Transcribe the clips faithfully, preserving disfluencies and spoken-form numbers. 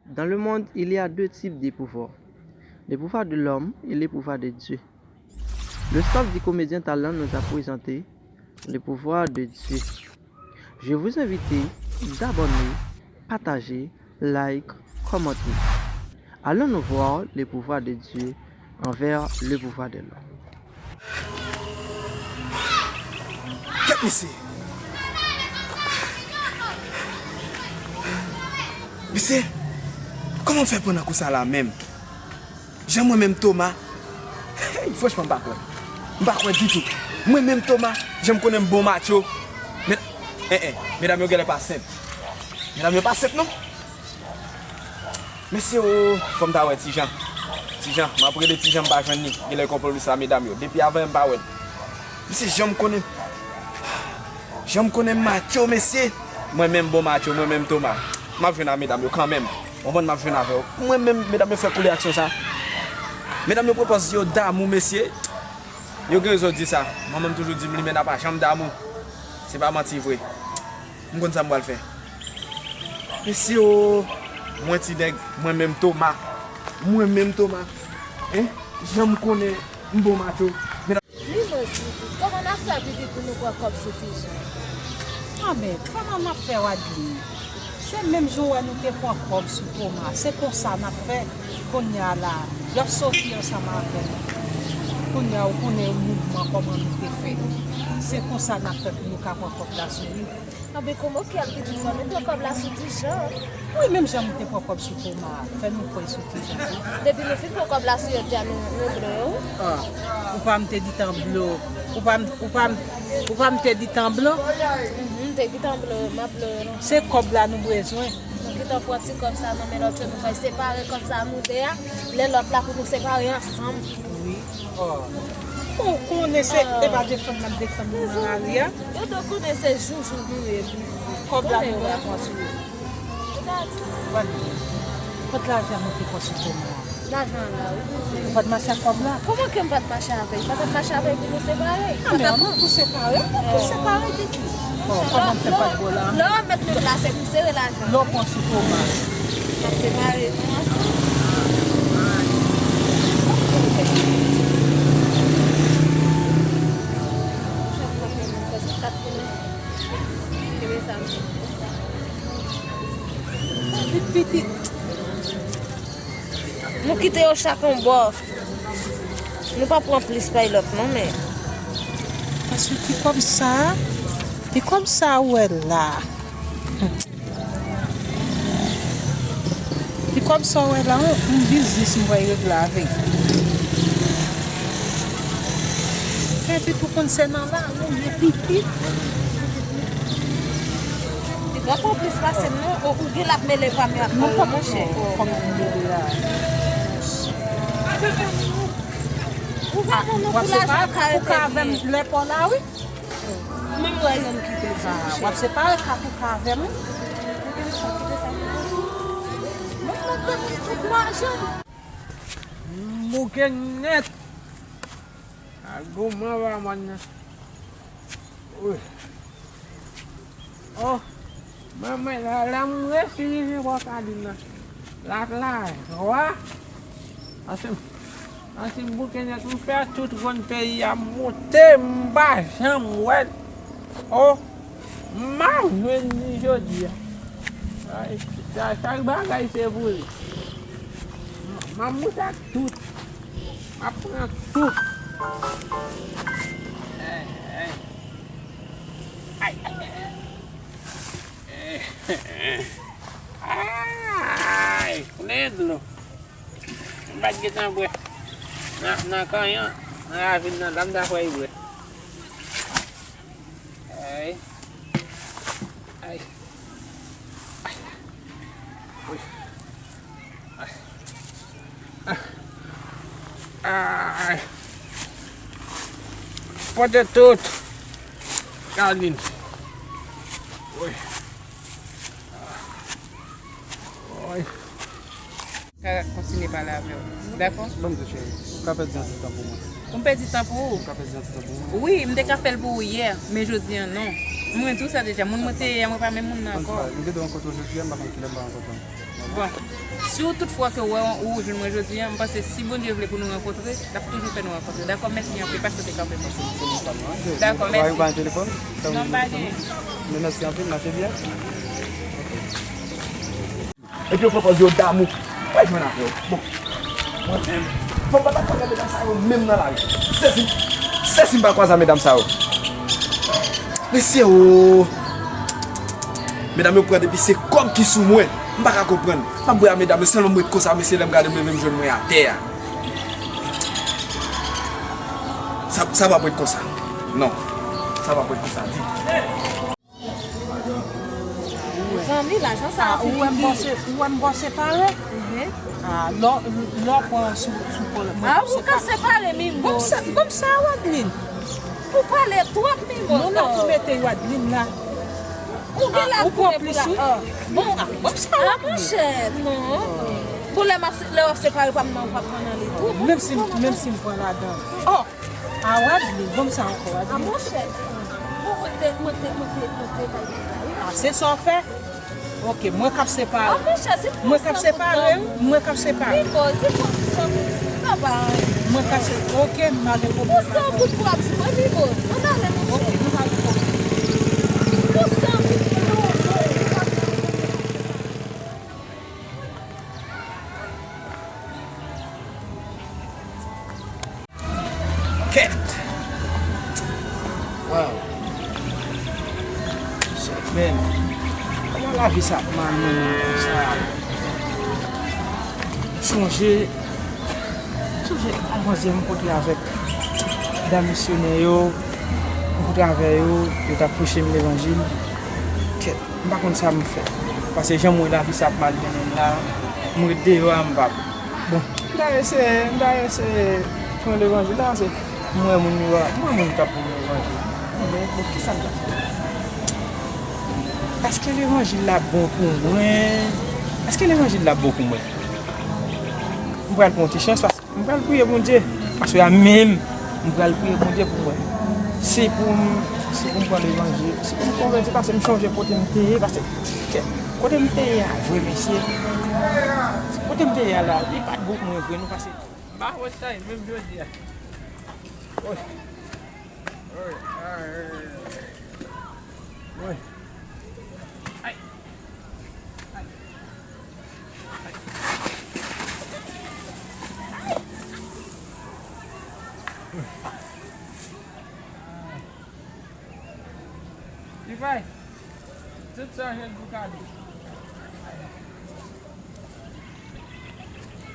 Dans le monde, il y a deux types de pouvoir, le pouvoir de l'homme et le pouvoir de Dieu. Le staff du Comédien Talent nous a présenté le pouvoir de Dieu. Je vous invite d'abonner, partager, like, commenter. Allons-nous voir le pouvoir de Dieu envers le pouvoir de l'homme. Kèt mesye. Mesye, kòman m fè pran nan kou sa la menm? Jan mwen menm Toma, hey, franchman m pa kwè. M pa kwè ditou. Mwen menm Toma, jan m konnen m bon matcho. Men, en en, medam yo genlè pa senp. Medam yo pa senp non. Mesye o, fò m ta wè Ti Jan. Ti Jan, m ap rele Ti Jan m pa jwenn li. Genlè konplo li sa medam yo. Depi avan yè m pa wè l. Mesye jan m konnen. Jan m konnen m matcho mesye. Mwen menm bon matcho, mwen menm Toma. M ap jwenn a medam yo kanmenm. Ou konprann m ap jwenn avè w. Mwen menm medam yo fè koulè aksyon sa. Medam yo pran pòz yo damou mesye. Yo gen rezon di sa. Manman m toujou di m limena pa janm damou. Se pa manti vre. M konn sa m pral fè. Mesye o, mwen ti nèg, mwen menm Toma. Mwen menm Toma. Hein? Jan m konnen m bon matcho. Mesye, Li mwen di, kòman n ap fè pitit pou nou pran kòb sou Ti Jan? Anben, kòman n ap fè Wadlin? Se menm jan w wè nou te pran kòb sou Toma, se konsa n ap fè kounye a la. Y ap soti ansanm avè nou. Kounye a ou konnen mouvman kòman nou te fè. Se konsa n ap fè pou nou ka pran kòb la sou li. Anben kòman w kè l pitit fò nou pran kòb la sou Ti Jan? Wi, menm jan nou te pran kòb sou Toma, fè nou pran sou Ti Jan tou. Depi nou fin pran kòb la sou yo, di a nou, nou ble wi. Ah, ou pa m te di tan ble w. Ou pa m, ou pa m, ou pa m te di tan ble w? Mhm, m te di tan ble w, m ap ble w non. Se kòb la nou bezwen. Nou gentan pran ti kòb sa nan men lòt yo, nou pral separe kòb sa nou de a, lè lòt la pou nou separe ansanm. Wi. Oh. Ou konnen se e pa defann n ap defann nou nan lari a. Yo dwe konnen se joujou nou ye pi. Kòb la nou pral pran sou yo. Gad. Kot lajan nou te pran sou Toma a? Lajan an la wi. Ou pa t mache ak kòb la? Kòman ke m pa t mache avè l? M pa t ap mache avè l pou nou separe? Ah, men an nou tou separe, nou tou separe pitit. Bon, pandan m fè pa t bò la. Lè w ap met men m la, se pou sere lajan. Lè w pran sou Toma. M ap separe nou ansanm. Vit, vit, vit. Nou kite yo chak yon bò. Nou pa pran plis pay lòt non, men. Paske ti kòb sa, ti kòb sa ou wè la. Ti kòb sa ou wè la, yon, yon biznis m pral regle avè l. Epi tou konn se nan lari ou ye pitit. Li pran plis pase m non, ou, ou gen l ap mele pa m yo ak pa w yo, monchè. Kòman m mele a? Ou pa konn non pou lajan ka rete byen. Lè pa w la wi. Menm wè yon kite sa. W ap separe kat ou ka avè m wi. Menm lòt bagay tout lajan. M bouke nèt. A gouman pa mòn nan. Wi. Oh, manman la, la m resi rive bò Kalin nan. Lak lajwa. Ansi, ansi m bouke nèt, m fè tout wonn peyi a, m moute, m pa janm wè l. Oh, m pa jwenn li jodi a. Ay, sa, chak bagay se pou li. M ap moute ak tout. M ap pran tout. Ay, ay. Ay, ay, ay. Ay, plen dlo. M pa t gentan bwè. Nan, nan kanyon, nan ravin nan, la m ta fè bwè. Ay. Ay. Ay. Wi. Ay. Ay. Pote tout. Kalin. Wi. Wi. Ka kontinye pale avè w. Dakò? Ban m di w, cheri. Ou ka pèdi yon ti tan pou mwen. Pou m pèdi tan pou ou? Ou ka pèdi yon ti tan pou mwen. Wi, m te ka fè l pou ou yè, men jodi a non. Mwen di w sa deja, moun mwen te ye a, mwen pa menm moun nan ankò. Ban m di w, nou te dwe rankontre w jodi a, m pa konn kilè m va rankontre w. Bon. Si w tout fwa ke w wè ou jwenn mwen jodi a, m panse si Bondye vle pou nou rankontre, l ap toujou fè nou rankontre. Dakò, mèsi anpil, pa chante kanpe mwen. Dakò, mèsi. Ou pa gen telefòn? Non, m pa gen. Men mèsi anpil, n a fè byen. Epi yo pran pòz yo damou. Wè jwenn avè w. Bon. Mwen menm. Fò m pa ta kwaze medam sa yo menm nan lari. Sezi. Sezi m pa kwaze a medam sa yo. Mesye o. Medam yo pran depi se kòb ki sou mwen. M pa ka konprann. M ap bwè a medam yo sèlman m ret konsa mesye lè m gade m leve m jwenn mwen atè a. Sa, sa p ap ret konsa. Non. Sa p ap ret konsa ditou. Zanmi, lajan sa a ou wè m bò se, ou wè m bò separe? Mhm. Ah, lò, lò pran sou, sou kò mwen. Ah, ou ka separe Mimos. Bon sa, bon sa, Wadeline. Ou pale twòp Mimos. Non, non, ou mete Wadeline la. Ou gen la ou pran plis, wi. Bon, ah, bon sa, ah, monchè, non. Bon, lè m ap se-, lè w ap separe pa m nan, w ap pran nan li tou. Menm si, menm si m pran ladan. Oh! A Wadli, ban m sa ankò, Wadli. A monchè. Bon, mwen te, mwen te, mwen te, mwen te bay bagay. A, se sa w fè? Ok, mwen k ap separe. A monchè, se pou san goud nan. Mwen k ap separe, wi, mwen k ap separe. Wi, bon, se pou san goud, sa pa anyen. Mwen k ap se-, ok, m pa gen pwoblèm. Pou san goud pou w ap jwe, wi, bon. Ann ale, monchè. Ok, nou pral pran. Pou san goud, non, non. Kèt! Waw! Shit, man! Kòman lavi sa ap malmennen konsa? M sonje, m sonje yon manzè m kontre avèk dam misyonè yo, m kontre avè yo, yo t ap preche m levanjil. Kèt! M pa konn sa m fè. Paske jan m wè lavi sa ap malmennen m la, m ret deyò a, m pa. Bon, m ta eseye, m ta eseye pran levanjil la, paske m wè moun yo a, m wè moun k ap pran levanjil. Bon, men, bon, kisa m ta fè? Èske levanjil la bon pou mwen? Èske levanjil la bon pou mwen? M pral pran yon ti chans, paske M pral priye Bondye. Aswè a menm, m pral priye Bondye pou mwen. Si pou m, si pou m pran levanjil, si pou m konvèti, paske m sonje kote m te ye, paske kè, kote m te ye a vre, mesye. Kote m te ye a la, li pa t bon pou mwen vre, non, paske m pa wè sa, menm jodi a. Woy. Woy. Woy. Woy. Ay. Tifay, tout sa jwenn pou kado.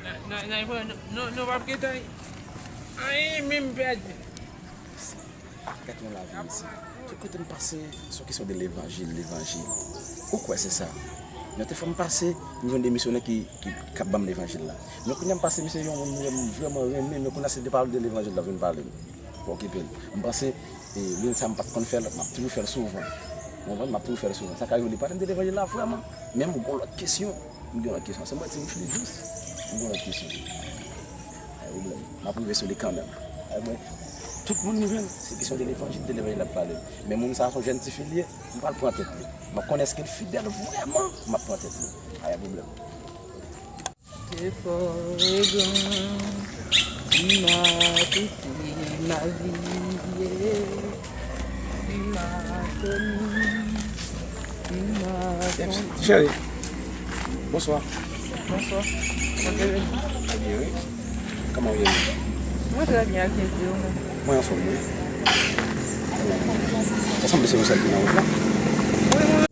Nan, nan, nan, nou, nou, nou p ap gentan anyen menm pèdi. Gade yon lavi mesye. Tout kote m pase, se yon kesyon de levanjil, levanjil. Ou kwè se sa? Yon te fè m pase, m jwenn de misyonè ki, ki, k ap ban m levanjil la. Men kounye a m pase, misye yon moun m vrèman renmen, men kounye a se de pawòl de levanjil l ap vin pale m. Pa okipe l. M panse, e, youn sa m pa t konn fè l, m ap toujou fè l souvan. Ou konprann? M ap toujou fè l souvan. Sa ka rive li pale m de levanjil la vrèman. Men m gon lòt kesyon. M gen yon kesyon. Sa mwen di m chili jous. M gen yon kesyon. Pa gen pwoblèm. M ap rive sou li kanmenm. Ay mwen, tout moun m jwenn, se kesyon de levanjil, de levanjil l ap pale. Men moun sa a se yon jèn tifi li ye. M pral pran tèt li. M ap konnen èske l fidèl vrèman, m ap pran tèt li. Pa gen pwoblèm. Te fò e gran, ti matouti, mavye, ti matoni, ti matoni. Cheri, bonswa. Bonswa. Kòman w ye? Trè byen, wi. Kòman w ye? Mwen trè byen, ak Jezi, ou menm? Mwen anfòm, wi. Ou sanble se ou sèl ki nan wout la. Wi, mwen.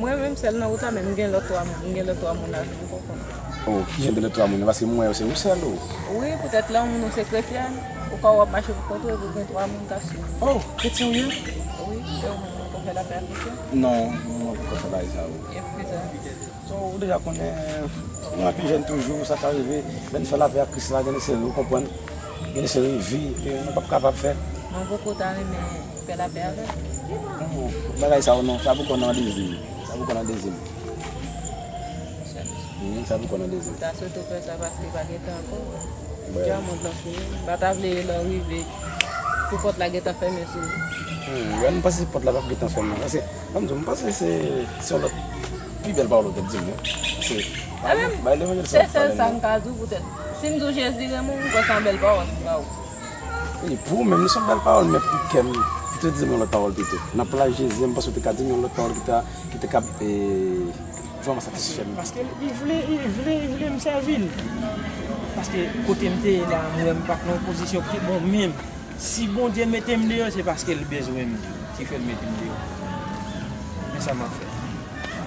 Mwen menm sèl nan wout la, men m gen lòt twa moun. M gen lòt twa moun avè m, ou konprann. Oh, kijan de lòt twa moun nan? Paske m wè yo se ou sèl ou. Wi, poutèt lè yon moun ou se kretyèn, ou ka wè w ap mache pou kont ou epi w gen twa moun k ap swiv. Oh, kretyen ou ye? Wi, e ou menm ou poko fè lapè ak kretyen? Non, mwen poko fè bagay sa yo. E poukisa? So, ou deja konnen, nou anpil jèn toujou, sa ka rive. Lè n fè lapè ak Kris la, gen de seri, ou konprann, gen de seri vi ke nou p ap kapab fè. Mwen poko ta renmen fè lapè avè l. Non, bagay sa yo non, sa poko nan dezi m. Sa poko nan dezi m. Wi, sa poko nan dezi m. M ta swete w fè sa paske pa gen tan ankò. Jan mond lan fini. M pa ta vle lè w rive. Pòt la gentan fèmen sou ou. Hmm, mwen panse se pòt la p ap gentan fèmen. Paske, ban m di w, mwen panse se, se yon lòt pi bèl pawòl ou t ap di m, non. Se, bay levanjil se sèl sa m ka di w poutèt. Si m di w Jezi renmen w, m kwè se yon bèl pawòl m ba ou. Wi, pou ou menm, li se yon bèl pawòl, men pou kè m, pou te di m yon lòt pawòl pito. Nan plas Jezi, m panse w te ka di m yon lòt pawòl ki ta, ki te ka, e, vrèman satisfè m. Paske li vle, li vle, li vle m sèvi l. Paske kote m te ye la, m wè m pa t nan yon pozisyon ki bon menm. Si Bondye mete m deyò, se paske l bezwen m ki fè l mete m deyò. Men sa m ap fè.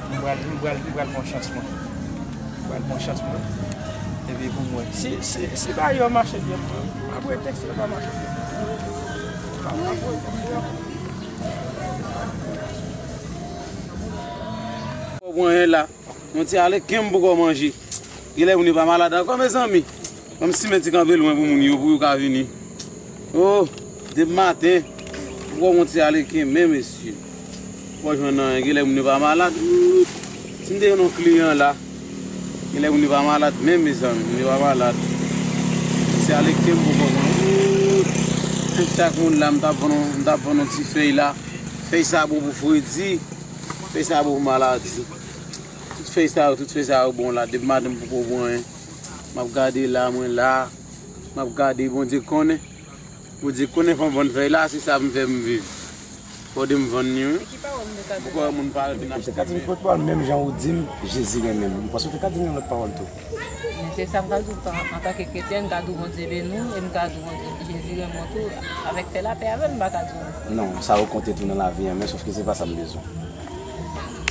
M pral, m pral, m pral pran chans mwen. M pral pran chans mwen. Epi pou mwen. Si, si, si bagay yo mache byen pou mwen, m ap rete. Si yo pa mache byen pou mwen, m ap rete. Ou pran yon la. Yon ti ale kenb poko manje. Genlè moun yo pa malad ankò, mezanmi. Ban m simen ti kanpe lwen pou moun yo, pou yo ka vini. Oh, depi maten, poko yon ti ale kenb, men mesye. Poko jwenn anyen, genlè moun yo pa malad. Si m te jwenn yon kliyan la, genlè moun yo pa malad, men mezanmi, moun yo pa malad. Ti ale kenb poko manje. Chak moun la, m t ap vann, m t ap vann yon ti fèy la. Fèy sa bon pou fredi. Fèy sa bon pou maladi. Tout fèy sa yo, tout fèy sa yo bon la. Depi maten m poko pran anyen. M ap gade la, mwen la. M ap gade, Bondye konnen. Bondye konnen fò m vann fèy la, se sa m fè m viv. Fò de m vann li, wi. Poko wè moun pa vin achte. Ou te ka di m yon lòt pawòl, menm jan ou di m, Jezi renmen m. M panse ou te ka di m yon lòt pawòl tou. Men se sa m ka di w, an, antanke kretyèn, m ka di w Bondye beni w, e m ka di w Bondye, Jezi renmen w tou, avèk fè lapè avè l, m pa ka di w. Non, sa yo konte tou nan lavi an, men sòf ke se pa sa m bezwen.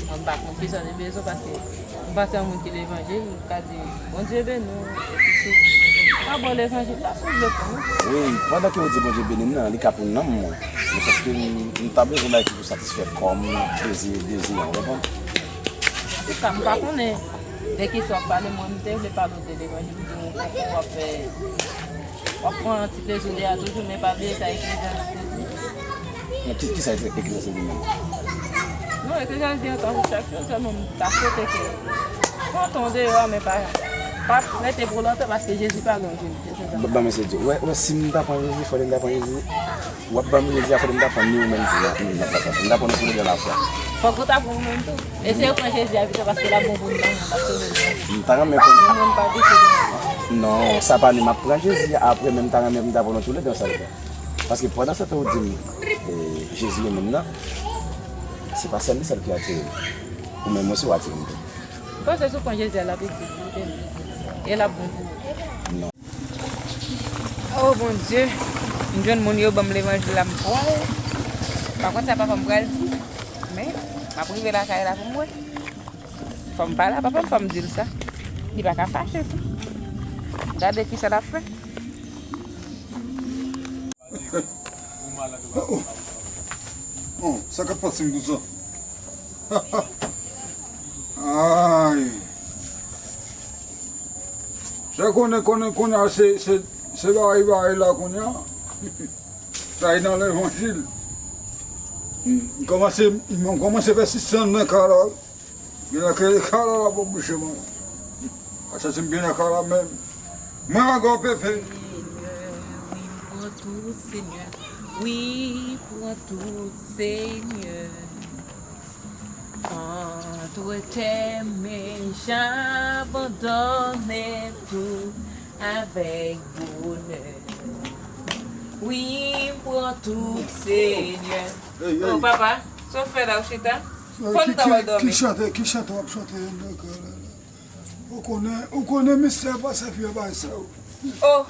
Mwen m pa konn kisa li bezwen, paske m panse yon moun ki levanjil, m ka di, Bondye beni w, epi si w pa bon levanjil la, si w vle pran. Wi, pandan ke ou di Bondye beni m nan, li ka pou nanm mwen. Men sòf ke m, m ta bezwen bagay ki pou satisfè kò m, dezi, dezi an, ou konprann? Antouka, m pa konnen de kisa w ap pale, mwen m te vle pale w de levanjil, m di w, w ap fè, w ap pran ti plezi w de a toujou, men pa bliye sa Eklezyas te di. Men ki, kisa Eklezyas te di menm? Non, Eklezyas di ankò chak jou, sèlman m ta swete ke pran tan w deyò a, men pa, pa rete pou lontan, paske Jezi pa lwen vini, se sa. Ban, ban mwen se di, wè, wè, si m ta pran Jezi, fò m ta pran Jezi. W ap ban m Jezi a, fò m ta pran ni ou menm tou, nan, nan, nan, nan, m ta pran nou toulède alafwa. Fòk ou ta pran ou menm tou. E si yo pran Jezi a pito, paske l ap bon pou nou, l ap sove nou. M ta renmen pou. Mwen, mwen, m pa pito. Non, sa pa ni m ap pran Jezi a, apre, men m ta renmen pou m ta pran nou toulède ansanm. Paske pandan se tan ou di m, e, Jezi li menm nan, se pa sèl li sèl ki atire m. Ou menm osi w atire m tou. M panse si w pran Jezi a, l ap itil ou, e l ap bon pou ou. Non. Oh Bondye, m jwenn moun yo ban m levanjil la, m pral. Pa konn sa papa m pral di, men m ap rive lakay la pou m wè. Fò m pale a papa m, fò m di l sa. Li pa ka fache tou. Gade kisa l ap fè. Oh, oh. Oh, sa k ap pase m konsa? Ay. Sa konnen, konnen, konnen, se, se, se bagay, bagay la konnen. Sa e nan levanjil. M kòmanse, m kòmanse fè sistèm nan ka la. Gen nan kay ka la, la pou bouche mwen. Asasen byen nan ka la menm. Mwen ankò pepe. Senyè, wi, pran tout, Senyè. Wi, pran tout, Senyè. Antre tè men, j'abandonne tout avec bonheur. Wi, pran tout, Senyè. Hey, hey. Oh, papa, sa w fè la, w chita? Fò n ta wè dòmi. Ki chante, ki chante w ap chante anndan kay la? Ou konnen, ou konnen mistè pa sèvi a bagay sa yo. Oh,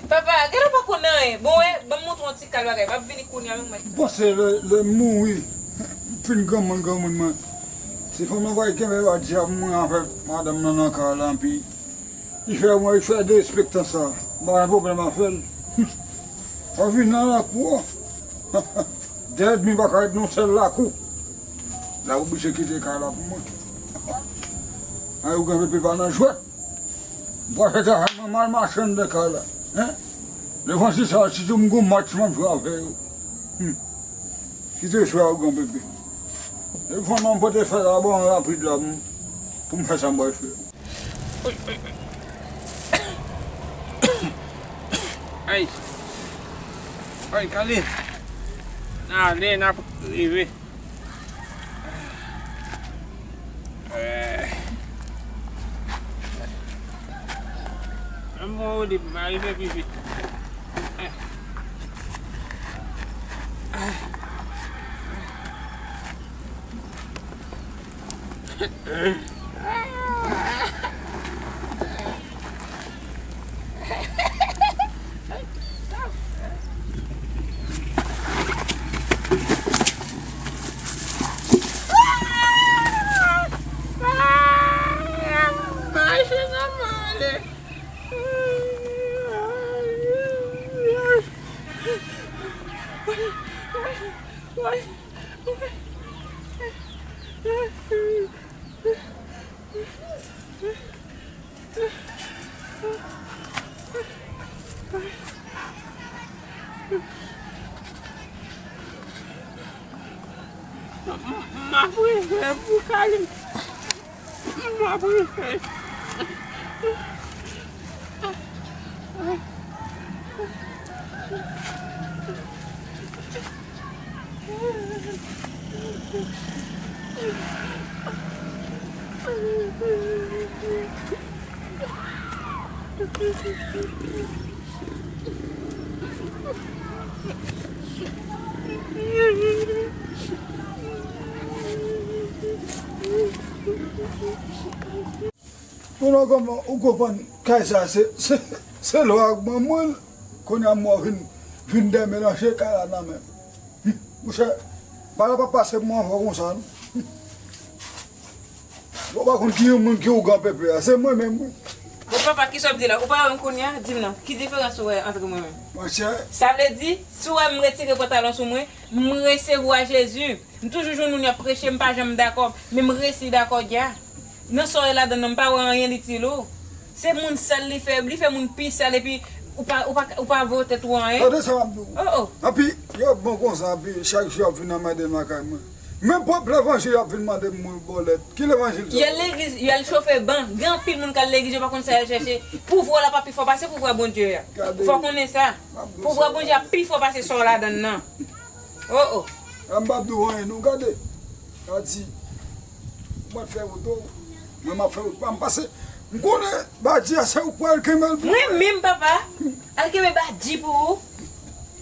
papa, genlè w pa konnen anyen. Bon, wè, ban m montre w yon ti kal bagay. M ap vini kounye a menm mwen. M panse lè, lè m mouri, m fin granmoun, granmoun mwen. Se fanm nan va kenbe pa dyab mwen avèk madanm nan nan kay la, anpi li fè mwen, li fè derespektan sa. M pa gen pwoblèm avè l. Ou vin nan lakou an. De èdmi pa ka ret nan yon sèl lakou. La oblije kite kay la pou mwen. Ay, ougan pepe pa nan jwèt. M pral fè travay mwen mal mache anndan kay la. Hein? Levanjil sa, si tou m gon match m ap jwe avè yo. Hmm. Kite jwe a, ougan pepe. E fanm an pote fè la, bon, rapid la, pou m, pou m fè sa m pral fè. Ay. Ay, Kali. N ale, n ap rive. Ann bon, Rodib, m a rive pi vit. M ap rive pou Kali. M ap rive. Konnen kòman ou konprann kay sa se, se, se lò ak manman l. Kounye a mò vin, vin demelanje kay la nan men m. Monchè, bagay la p ap pase pou mwen ankò konsa non. Ou pa konn ki yon moun ki ougan pepe a, se mwen menm wi. Bon papa, kisa w ap di la? Ou pa wè m kounye a? Di m non, ki diferans ou wè ant mwen menm? Monchè. Sa vle di, si w wè m retire pantalon sou mwen, m resevwa Jezi. M toujou jwenn moun y ap preche, m pa janm dakò, men m resi dakò dja. Nan sa w ye ladann nan, m pa wè anyen itil ou. Se moun sal li fè, li fè moun pi sal epi ou pa, ou pa, ou pa voye tèt ou anyen. Tande sa m ap di w. Oh, oh. Epi, y ap bon konsa, epi chak jou y ap vin anmède m lakay mwen. Menm pwòp levanjil y ap vin mande m mwen bòlèt. Ki levanjil sa? Y al legliz, y al chofe ban. Gen anpil moun k al legliz, yo pa konn sa y al chèche. Pouvwa w la pa pi fò pase pouvwa Bondye a. Gade. Fò w konnen sa. M ap di w sa. Pouvwa Bondye a pi fò pase sa w ladann nan. Oh, oh. A m p ap di w anyen non, gade. Sa di, ou mèt fè wout ou, mwen m ap fè wout pa m. Pase, m konnen badji a se ou k pral kenbe l pou mwen. Mwen menm, papa, al kenbe badji pou ou.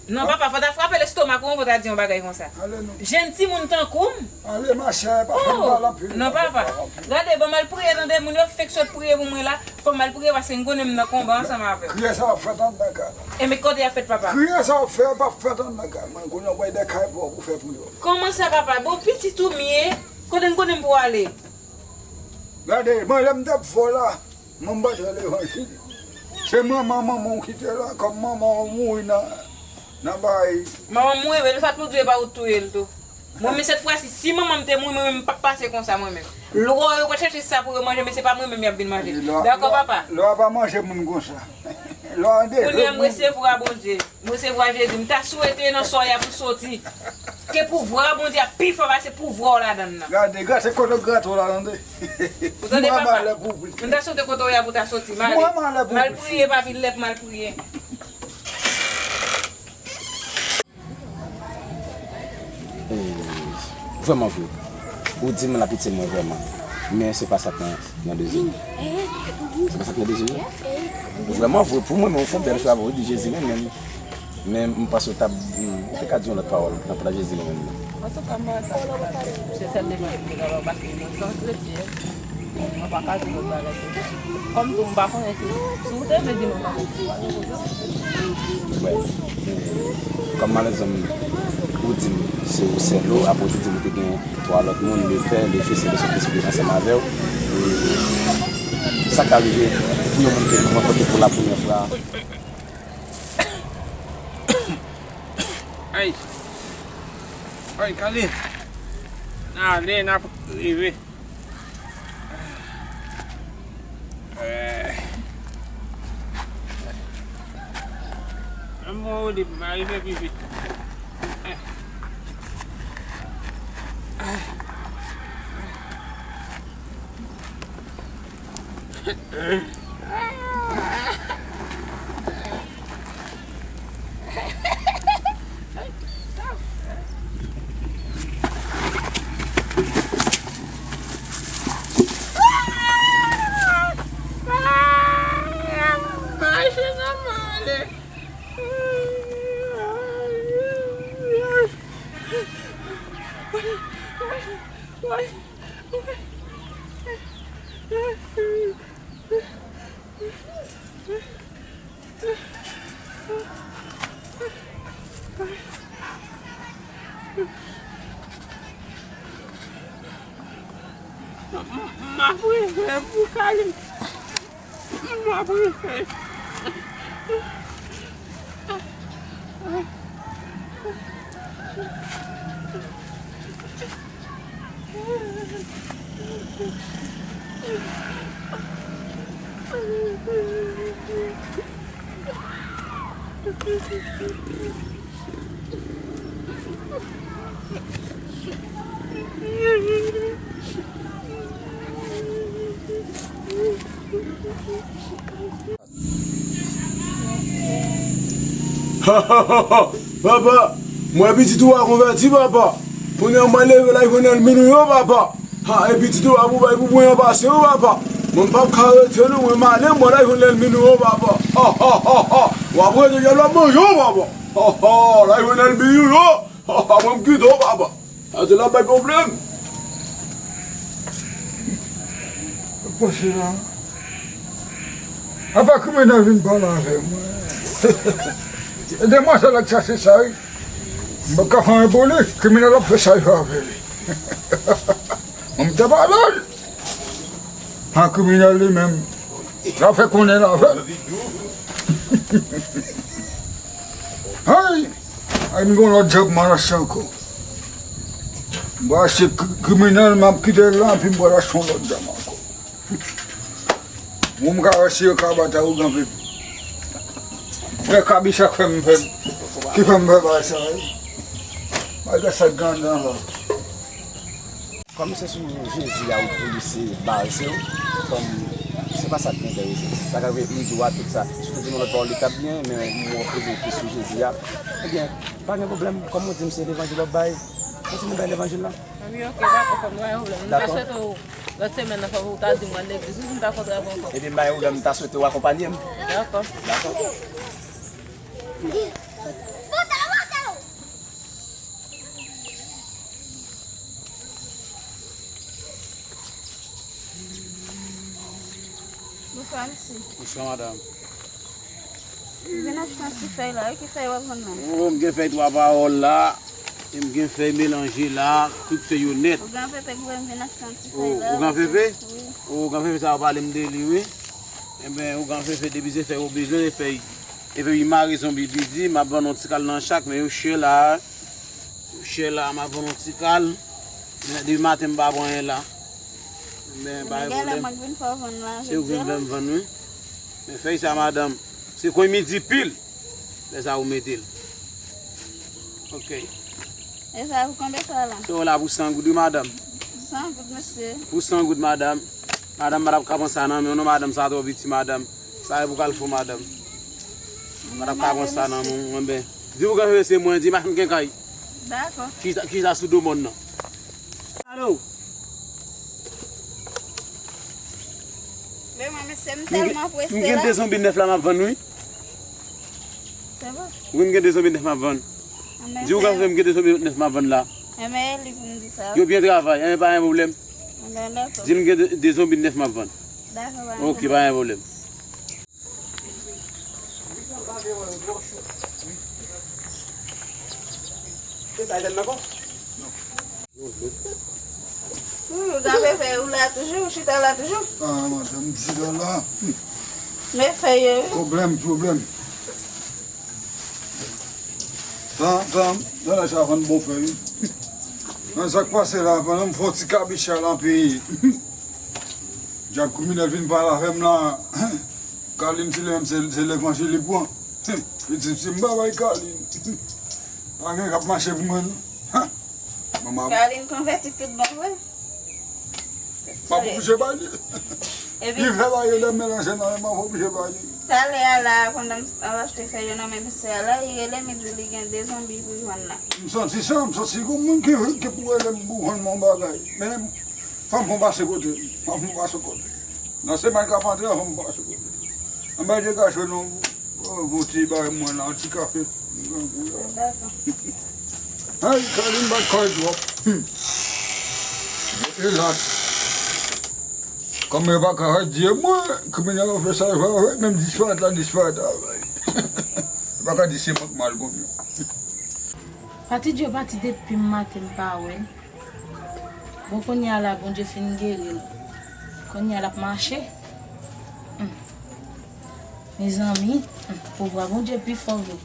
Non, papa, fò w ta frape lestomak ou anvan w ta di yon bagay konsa. Ale non. Jèn timoun tankou m. Ale, machè, pa fè m pale anpil. Non, papa. Gade, ban m al priye, tande, moun yo fèk sot priye pou mwen la. Fò m al priye paske m konnen m nan konba ansanm avè w. Kriye sa w ap fè anndan kay la. E men kote y ap fèt, papa? Kriye sa w ap fè a p ap fèt anndan kay mwen. Kounye a w bay de kay pou w pou fè pou yo. Kòman sa, papa? Bon, pitit ou m ye. Kote m konnen m pou ale? Gade, mwen lè m t ap fè w la, mwen m pa t fè levanjil. Se manman manman w ki te la, kòm manman w mouri nan, nan bagay. Manman m mouri, men sa tou di e pa ou t touye l tou. Mwen, men sèt fwa si, si manman m te mouri, mwen menm, m p ap pase konsa, mwen menm. Lwa yo pral chèche sa pou yo manje, men se pa mwen menm y ap vin manje. Dakò, papa? Lwa pa manje moun konsa. Lwa de. Kounye a, m resevwa Bondye. M resevwa Jezi. M ta swete nan sa w ye a pou soti. Ke pouvwa Bondye a pi fò pase pouvwa w ladann nan. Gade, gade kote w grate w la, tande. Ou tande, papa? M ta swete kote w ye a pou w ta soti. M ale. M al priye, papi, lè m al priye. Eh, vrèman vre. Ou di m l ap itil mwen vrèman. Men se pa sa k nan, nan dezim. Se pa sa k nan dezim nan. Vrèman vre, pou mwen menm, ou fè yon bèl travay, ou di Jezi renmen m. Men m panse ou t ap, hmm, ou te ka di yon lòt pawòl nan plas Jezi renmen m nan. Antouka, mwen, se sèl demann ke m te ka ba w, paske mwen se yon kretyen. Mwen pa ka di lòt bagay ke Jezi. Kòm tou, m pa konnen si, si w te vle di mwen, m pa konnen si w pa gen koze. Wè, kòm malezanm, ou di m se ou sèl ou, apre ou te di m ou te gen twa lòt moun, le pè, le fis e le Sentespri ansanm avè w. E sa ka rive pou yon moun ke nou rankontre pou la premyè fwa. Ay. Ay, Kali. N ale, n ap rive. Ann bon, Rodib, m a rive pi vit. M ap refè pou Kalin. M ap refè. Ha, ha, ha, ha! Papa, m wè pitit ou a konvèti, papa. Kounye a m pral leve la, Jwenèl min ou yo, papa. Ha, e pitit ou a pou bay pou bwen an pase, wi, papa. Mwen m p ap ka rete, non, mwen m ale, m pral la, Jwenèl min ou yo, papa. Ha, ha, ha, ha! W ap rete, dyab la ap manje w, papa. Ha, ha, la, Jwenèl min ou yo. Ha, ha, mwen m kite w, papa. Sa te la bay pwoblèm. Pase la. Apa kriminèl vin pale avè mwen. Demwazèl la k chache sa, wi. M p ap ka fè anyen pou li. Kriminèl ap fè sa yo avè li. Mwen m te pale l. Pa kriminèl li menm. L ap fè konnen l avè l. Ay! Ay, m gon lòt djab m al achte ankò. M pral achte kri-, kriminèl, m ap kite l la, epi m pral achte yon lòt djab ankò. Bon, m ka wè si yo ka batay ougan pepe. Frè Kabicha k fè m fè, ki fè m fè bagay sa, wi. Bagay sa k gen anndan la. Kòm se sou Jezi a ou, ou se baze w, kòm se pa sa k gen dèyè Jezi. Sa k rive m di w a tout sa, si w te di m yon lòt pawòl, li t ap byen, men m reprezante sou Jezi a. Ebyen, pa gen pwoblèm, kòm ou di m se levanjil w ap bay, kontinye bay levanjil la. Wi, ok, dakò, kòm nou pa gen pwoblèm. M ta swete w lòt semèn nan, fò w ta di m w al legliz, wi, m ta kontre avè w ankò. Ebyen, m pa gen pwoblèm, m ta swete w akonpanye m. Dakò. Dakò. Bonswa, mesye. Bonswa, madanm. M vin achte yon ti fèy la, wi, ki fèy w ap vann la? O, m gen fèy twa pawòl la, e m gen fèy melanje la, tout fèy yo nèt. Ougan Fefe ki voye m vin achte yon ti fèy la. O, Ougan Fefe? Wi. O, Ougan Fefe sa yo pale m de li, wi. Enben, Ougan Fefe, depi se fèy ou bezwen, se fèy. Epi wi, mare zonbi, bidi, m ap vann yon ti kal nan chak, men yo chè la. Yo chè la, m ap vann yon ti kal. Men depi maten, m pa pran anyen la. Men pa gen pwoblèm. Se ou vin fè m vann, wi. Men fèy sa, madanm, se konn midi pil. Lè sa ou mete l. Ok. E sa pou konbyen sa la? Sa w la pou san goud, wi, madanm. San goud, mesye. Pou san goud, madanm. Madanm, madanm pa t ap ka pran sa nan men w, non, madanm, sa twò piti, madanm. Sa e pou kal fou, madanm. Madanm pa t ap ka pran sa nan men w, enben. Di Ougan Fefe se mwen, di machann kenkay. Dakò. Ki sa, ki sa sou do mòn nan? Alo. Men mwen, mesye, m tèlman prese la. M gen de zonbi nèf la m ap vann, wi. Se vre? Wi, m gen de zonbi nèf m ap vann. Di Ougan Fefe m gen de zonbi nèf m ap vann la. Enben, e li pou m di sa. Yo byen travay, enben pa gen pwoblèm. Enben, dakò. Di l m gen de, de zonbi nèf m ap vann. Dakò, pa gen pwoblèm. Ok, pa gen pwoblèm. Toujou, Ougan Fefe, ou la toujou, ou chita la toujou? Ah, madanm, m chita la. Men fèy yo, wi. Pwoblèm, pwoblèm. Tan, tan, tan, lè sa vann bon fèy, wi. Nan sa k pase la, pandan m fè yon ti kabicha lan peyi. Dyab kriminèl vin pale avè m la. Kalin, se le, se, se levanjil li pran. Li di, si m pa bay Kalin, pa gen k ap mache pou mwen, non. Manman. Kalin konvèti tout bon vre. M ap oblije bay li. Epi li fè bagay yo lè melanje nan men m, m ap oblije bay li. Talè a la, pandan m ap achte fèy yo nan men mesye a la, li rele m, li di li gen de zonbi pou jwenn la. M santi sa, m santi gon moun ki, ki pou rele m pou jwenn m yon bagay. Men, fò m fon pase kote, fò m fon pase kote. Nan semèn k ap antre an, fò m pase kote. Anba de kache non, bon ti bay mwen la, ti kafe. Grangou la. Ay, Kalin bat kòy twòp. Hmm. E la, kòm yo pa ka di mwen, kriminèl yo fè sa yo fè, menm disparèt la, disparèt la. Yo pa ka di se mwen k mal konn yo. Pati Djo pati depi maten m pa wè l. Bon, kounye a la, Bondye fin geri l. Kounye a l ap mache. Hmm. Mezanmi, hmm, pouvwa Bondye pi fò vre.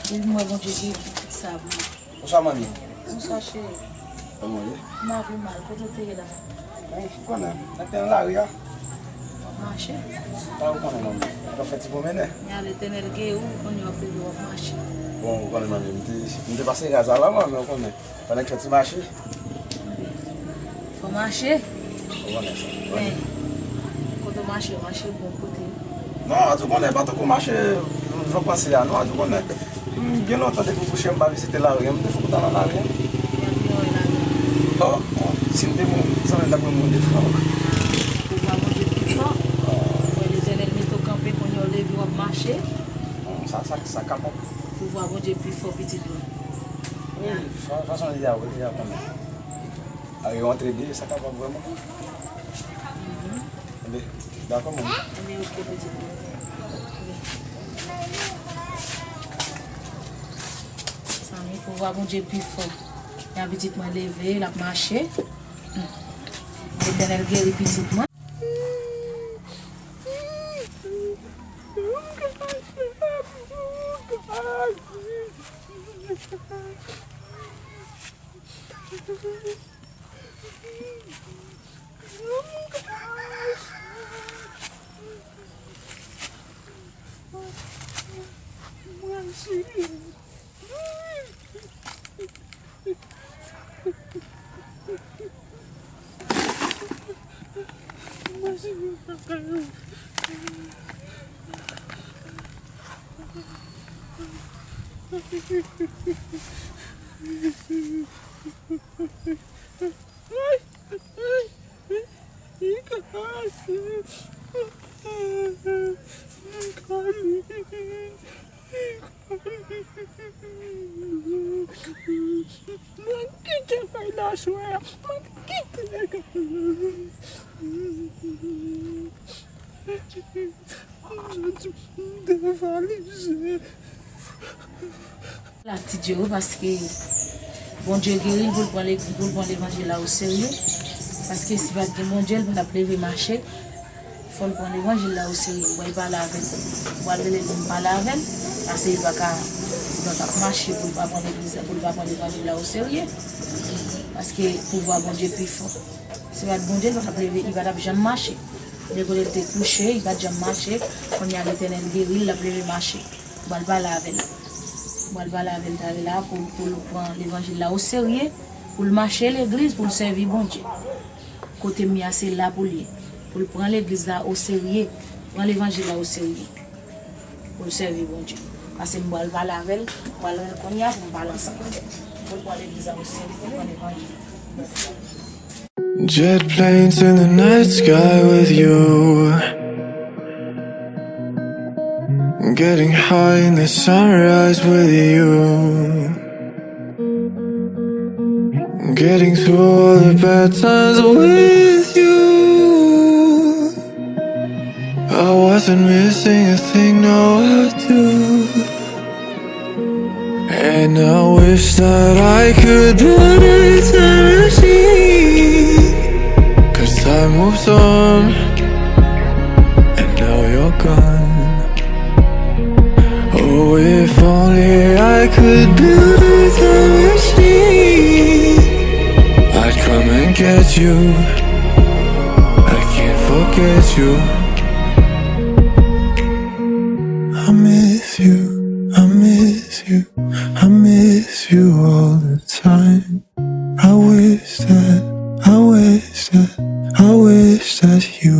Depi m wè Bondye geri pitit sa pou mwen. Bonswa, manmi. Bonswa, cheri. Kòman w ye? M pa pi mal. Kote w te ye la? Bon, ou konnen, nèg te nan lari a. W ap mache? Sa ou konnen, manmi. Mwen fè ti pwomennen. Men a Letènèl geri w, kounye a w ap leve, w ap mache. Bon, ou konnen, manmi, m te, m te pase raz a la, manmi, ou konnen. Fò nèg fè ti mache. Fò mache. Ou konnen sa. Men, kote w mache, w mache bon kote. Non, ou konnen, pa tankou mache, jan w panse a, non, ou konnen. M gen lontan depi m kouche, m pa vizite lari a, m te foukou ta nan lari a. Yon pi wè lari a. Oh, si m te mouri, sa menm ta pran mwen de fwa. Pouvwa Bondye pi fò. Wè Letènèl mete w kanpe, kounye a w leve, w ap mache. Bon, sa, sa, sa kapab. Pouvwa Bondye pi fò, pitit mwen. Wi, fa-, fason li a, wi, li a konnen. A, yo antre de, sa kapab vrèman. Mhm. Enben, dakò, manmi. Enben, oke, pitit mwen. Zanmi, pouvwa Bondye pi fò. Yon pitit mwen leve, l ap mache. Hmm. Letènèl geri pitit mwen. Mwen kite fèy la aswè a. Mwen kite. Jodi m devalize. La ti Dye wi, paske Bondye geri l pou l pran le-, pou l pran levanjil la oserye. Paske si pa t gen Bondye, l pa t ap leve mache. Fò l pran levanjil la oserye. M pral pale avè l. M pral rele l pou m pale avè l. Paske li pa ka, li pa ka mache pou l pa pran legliz la, pou l pa pran levanjil la oserye. Paske pouvwa Bondye pi fò. Si pa t Bondye, li pa t ap leve, li pa t ap janm mache. Men kote l te kouche, li pa t janm mache. Kounye a Letènèl geri l, l ap leve mache. M pral pale avè l. M pral pale avè l talè la pou, pou l pran levanjil la oserye, pou l mache legliz, pou l sèvi Bondye. Kote m ye a, se la pou l ye. Pou l pran legliz la oserye, pran levanjil la oserye. Pou l sèvi Bondye. Paske m pral pale avè l, m pral rele l kounye a pou m pale ansanm avè l. Pou l pran legliz la oserye, pou l pran levanjil. Jet planes in the night sky with you. Getting high in the sunrise with you. Getting through all the bad times with you. I wasn't missing a thing, now I do. And I wish that I could build a time machine. 'Cause time moves on, and now you're gone. Oh, if only I could build a time machine. I'd come and get you. I can't forget you. I miss you, I miss you, I miss you all the time. I wish that, I wish that, I wish that you